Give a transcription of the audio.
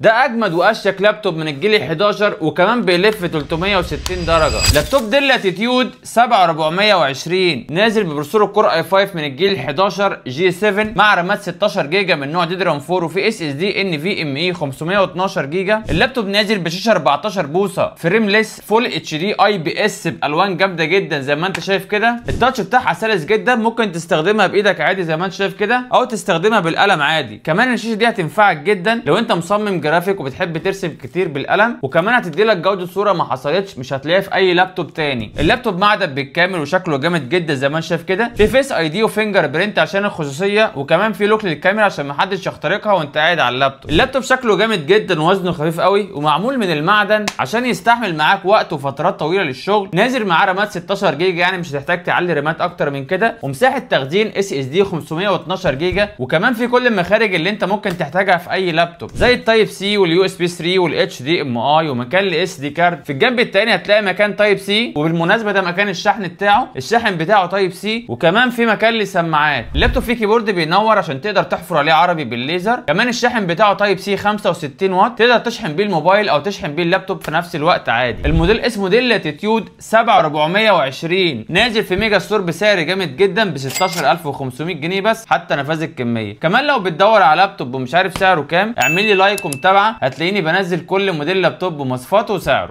ده اجمد واشيك لابتوب من الجيل 11، وكمان بيلف 360 درجه. لابتوب Dell Latitude 7420 نازل ب processor ال Core i5 من الجيل 11 G7 مع رامات 16 جيجا من نوع DDR 4 وفي اس اس دي ان في ام اي 512 جيجا. اللابتوب نازل بشاشة 14 بوصه frameless full HD IPS بالوان جامدة جدا زي ما انت شايف كده. ال touch بتاعها سلس جدا، ممكن تستخدمها بايدك عادي زي ما انت شايف كده، او تستخدمها بالقلم عادي. كمان الشاشة دي هتنفعك جدا لو انت مصمم جرافيك وبتحب ترسم كتير بالقلم، وكمان هتدي لك جوده صوره ما حصلتش، مش هتلاقيها في اي لابتوب تاني. اللابتوب معدن بالكامل وشكله جامد جدا زي ما انت شايف كده، في Face ID و fingerprint عشان الخصوصية، وكمان في lock للكاميرا عشان ما حدش يخترقها وانت قاعد على اللابتوب. اللابتوب شكله جامد جدا ووزنه خفيف قوي، ومعمول من المعدن عشان يستحمل معاك وقت وفترات طويلة للشغل. نازل معاه رامات 16 جيجا، يعني مش هتحتاج تعلي رامات اكتر من كده، ومساحة تخزين SSD 512 جيجا، وكمان في كل المخارج اللي انت ممكن تحتاجها في اي لابتوب زي ال Type C وال USB 3 وال HDMI ومكان ال SD card. في الجنب الثاني هتلاقي مكان Type C، وبالمناسبة ده مكان الشحن بتاعه، الشاحن بتاعه Type C، وكمان في مكان لسماعات. اللابتوب فيه keyboard بينور عشان تقدر تحفر عليه عربي بالليزر. كمان الشاحن بتاعه Type C 65 واط، تقدر تشحن بيه الموبايل او تشحن بيه اللابتوب في نفس الوقت عادي. الموديل اسمه Dell Latitude 7420، نازل في ميجا ستور بسعر جامد جدا ب 16500 جنيه بس حتى نفاذ الكمية. كمان لو بتدور على لابتوب ومش عارف سعره كام، اعمل لي like ومتابعة، هتلاقيني بنزل كل موديل لابتوب بمواصفاته وسعره.